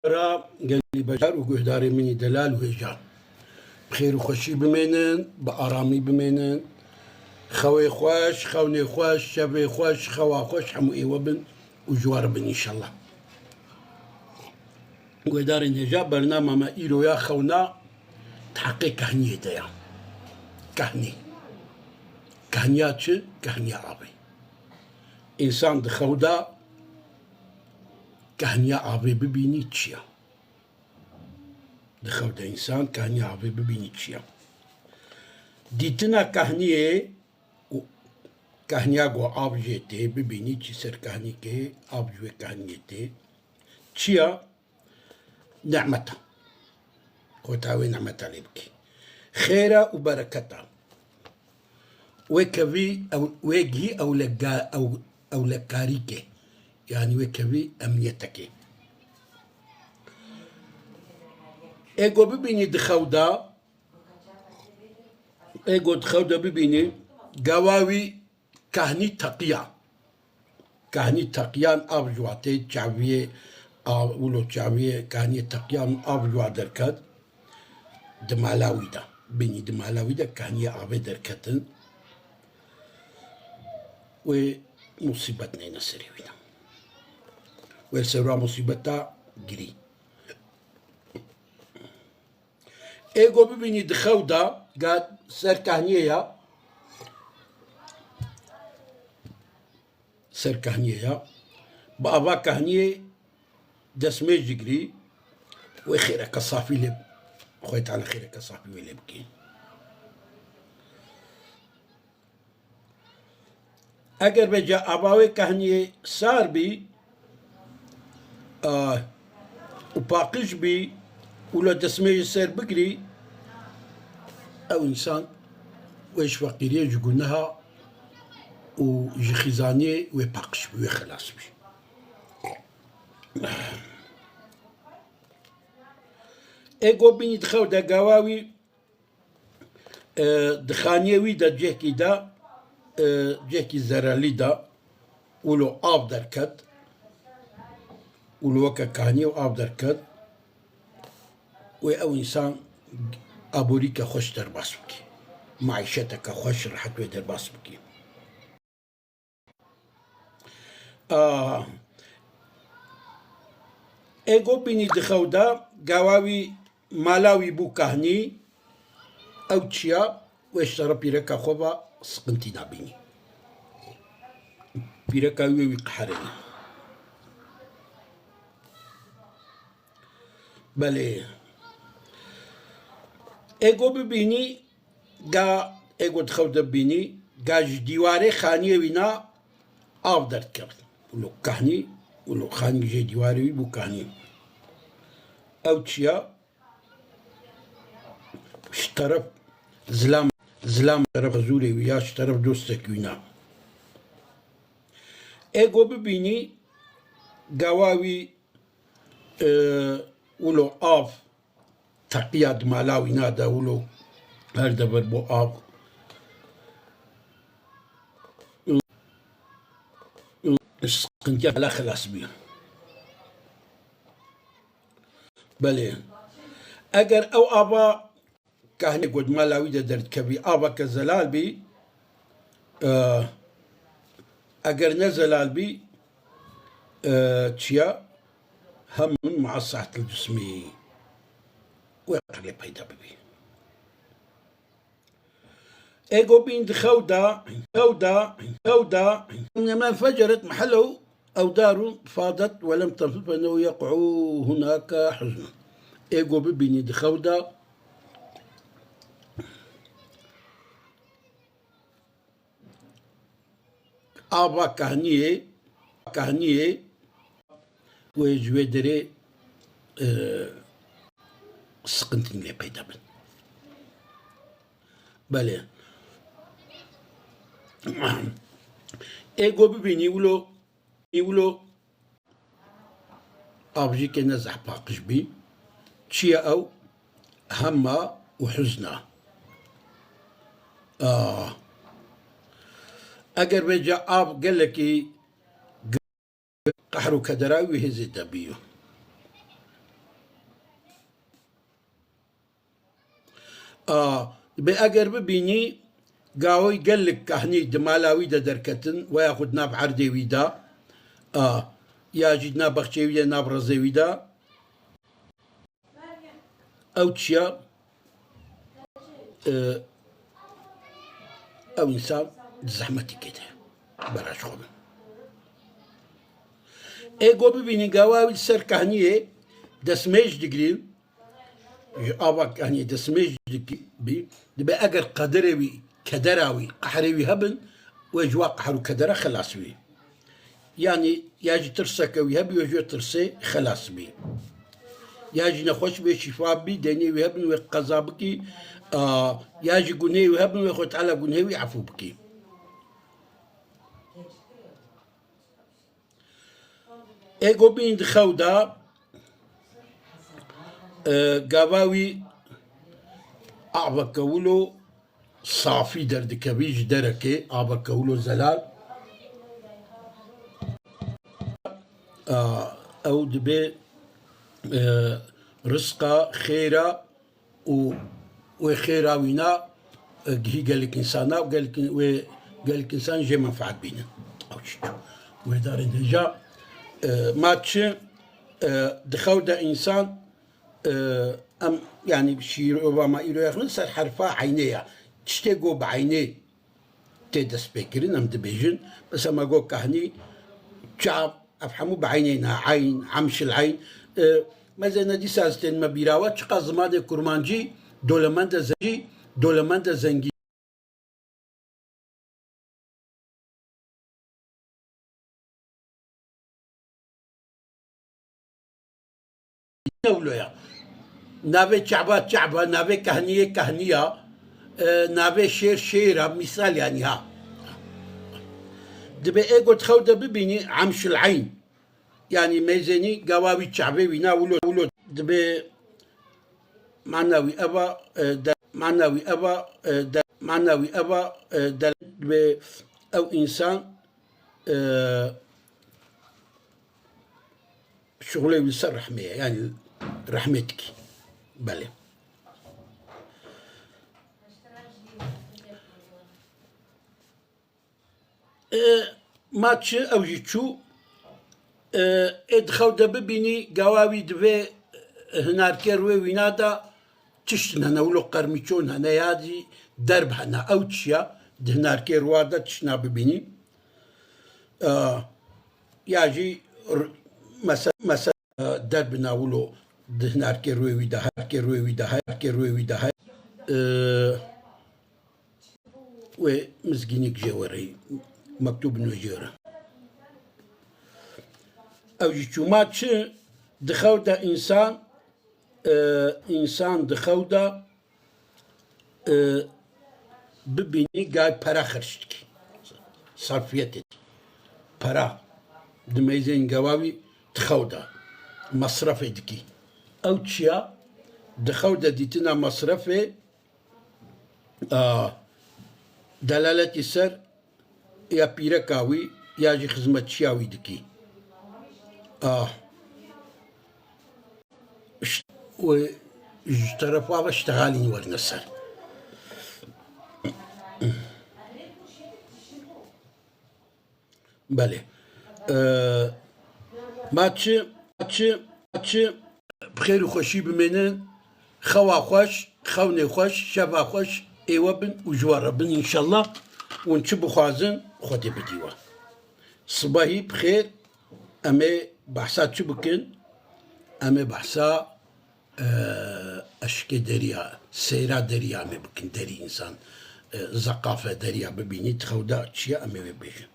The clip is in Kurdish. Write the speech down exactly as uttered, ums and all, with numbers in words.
Ra gelî bejar û guhdarê min î delal û hêja. Bi xêr û xweşî bimênin, bi aramî bimênin. Xewê xweş, xewnê xweş, şevê xweş, xewa xweş hemû ê we bin û ji we re bin înşallah. Guhdarên hêja, bernama me îro ya xewna di heqê kehniyê de ya. Kehnî. Kehniya çi? Kehniya avê. Însan di xew de kehniya avê bibînî çi ya? Di xew de însan kehniya avê bibînî çi ya? Dîtina kehniyê û kehniya ku av jê tê bibînî çi ser kehnîkê, av ji wê kehniyê tê çi ya? Nehmeta. Xweta wê nehmeta lê bikî. Xêra û bereketa. Wê kevî ew, wê gihî ewlega-, ew-, ewlekarîkê. Yanî wê kevî emniyetekê. Ê go bibînî di xew de, ê go di xew de bibînî, gava wî kahnî teqiya. Kahnî teqiyan av ji watê çaviyê, av, wilo çaviyê kahniyê teqiyan av ji wa derket. Di mala wî de. Bînî di mala wî de kahniyê avê derketin. Wê musîbet neyne serê wî de. Wê li ser wa musîbeta girî. Ê go bibînî di xew de, ga ser kahniyê ya. Ser kahniyê ya. Bi ava kahniyê destmêj digirî. Wê xêreke safî lê, Xwedê Teala xêreke safî wê lê bikî. Eger vêca ava wê kehniyê sar bî, a, û paqij bî û li destmêjê ser bigirî, ew însan wê ji feqîriyê, ji guneha û ji xîzaniyê wê paqij bî, wê xelas bî. Ê go bînî di xew de gava wî E, di xaniyê wî de cihekî de, e, cihekî zerelî de, wilo av derket, wilo weke kaniyê û av derket, wê ew însan aborîke xweş derbas bikî. Maîşeteke xweş, rehet wê derbas bikî. A, ê go bînî di xew de, gawa wî, mala wî bû kahnî, ew çiya wê ji sere pîreka xwe ve siqintî nabînî. Pîreka wî wî qeherêne. Belê. Ê go bibînî, ga ê go di xew de bibînî, ga ji dîwarê xaniyê wî na av derdikevin. Wilo kahnî, wilo xanî jê dîwarê wî bû kahnî. Ew çiya ji teref zilam, zilam teref hezûrê wî ya ji teref dostek wî na. Ê go bibînî, gawa wî, e, wilo av teqiya di mala wî nade, wilo her dever bo av. Ji siqintiya mala xilas bî. Belê. Eger ew ava kahnê ku di mala wî de derdikevî, aveke zelal bî, e, eger ne zelal bî, e, çiya, hemin maa saetil cismî wê qirlê peyda bibî. Ê go bîn di xew de, xew de, xew de, lema feceret mehellehu ew darun fadet ve lem tenfil fe ennehu yeq'u hunake huzn. Ê go bibînî di xew de, ava kahniyê, kahniyê wê ji wê derê, e, siqintin lê peyda bin. Belê. Ê go bibînî wilo, wilo avjîkê ne zehf paqij bî. Çi ye ew? Hema û huzna. Ah. Eger vêca av gelekî qehr û kedera wî hê zêde bîyo. A, be eger bibînî, gawey gelek kahnî di mala wî de derketin, veya xwe di nav erdê wî de, a, ya jî di nav bexçê wî de, nav rezê wî de, ew çiya, e, ew însan di zehmetî kê de beraş xwe bin. Ê go bibînî gawa wî li ser kahniyê destmêj digirîn, ji ava kahniyê destmêj dikî bî, dibe eger qederê wî, kedera wî, qehrê wî hebin, wê ji wa qehr û kedera xelas bî. Yanî ya jî tirseke wî hebî, wê ji wê tirsê xelas bî. Ya jî nexweş bê şîfa bî, deynê wî hebin, wê qeza bikî, a, ya jî gunhê wî hebin, wê Xwedê Teala gunhê wî efû bikî. Ê go bîn di xew de, e, gava wî aveke wilo safî derdikevî ji derekê, aveke wilo zelal. A, ew dibe, e, rizqa, xêra û wê xêra wîna, e, gihî gelek însana û gelek, wê gelek însan jê menfaet bînin. Ew çi çû? Wê darên hêja, e, ma çi, e, di xew de însan, e, em, yanî şîrova ma îro yaxin ser herfa eynê ya. Tiştê go bi eynê tê destpêkirin, em dibêjin. Mesela me got kahnî, çav, ev hemû bi eynê ne, eyn, emşil eyn. E, mezene dîsa ez tên me bîra we, çiqas zimanê kurmancî dolemende zengî, dolemende zengî. Ne wilo ya. Navê çava çava, navê kahniyê kahniya, e, navê şêr şêra, mîsal yanî ha. Dibe ê got xew de bibînî emşil eyn. Yanî meyzênî gawa wî çavê wî na wilo wilo dibe mana wî eva, e, de, mana wî eva, e, de, mana wî eva, e, de, dibe ew însan, e, şixulê wî ser rehmê ye, yanî rehmê dikî. Belê. E, ma çi ew jî çû, e, ê di xew de bibînî, gawa wî divê, e, hinarkêr wê wîna de tiştin hene, wilo qermîçon hene, ya jî derb hene. Ew çiya di hinarkêr wa de tiştina bibînî. E, ya jî r-, mese-, mese-, e, derbina wilo di hinarkê rûyê wî de her, kê rûyê wî de her, kê rûyê wî de her. E, wê mizgînîk jê were, mektûb nû jê were. Ew jî çûma çi di xew de însan, e, însan di xew de e, bibînî gay pera xerc dikî. Sarfiyetê dikî. Pera. Di meyzên gava wî di xew de. Masrafê dikî. Ew çiya di xew de dîtina masrafê, a, delaletî ser ya pîreka wî ya jî xizmetçiya wî dikî. Ah. Ş-, wê ji terefa ve ştexalîn werine ser. Belê. Ee, ma çi, ma çi, ma çi bi xêr û xweşî bimênin. Xewa xweş, xewnê xweş, şeva xweş ê we bin û ji we re bin înşallah. Hûn çi bixwazin, Xwedê bidî we. Sibehî bi xêr, em ê behsa çi bikin? Em ê behsa, e, eşkê deriya, seyra deriya em ê bikin, derî însan, e, zeqafe deriya bibînî, di xew de çi ye, em ê wê bêjin.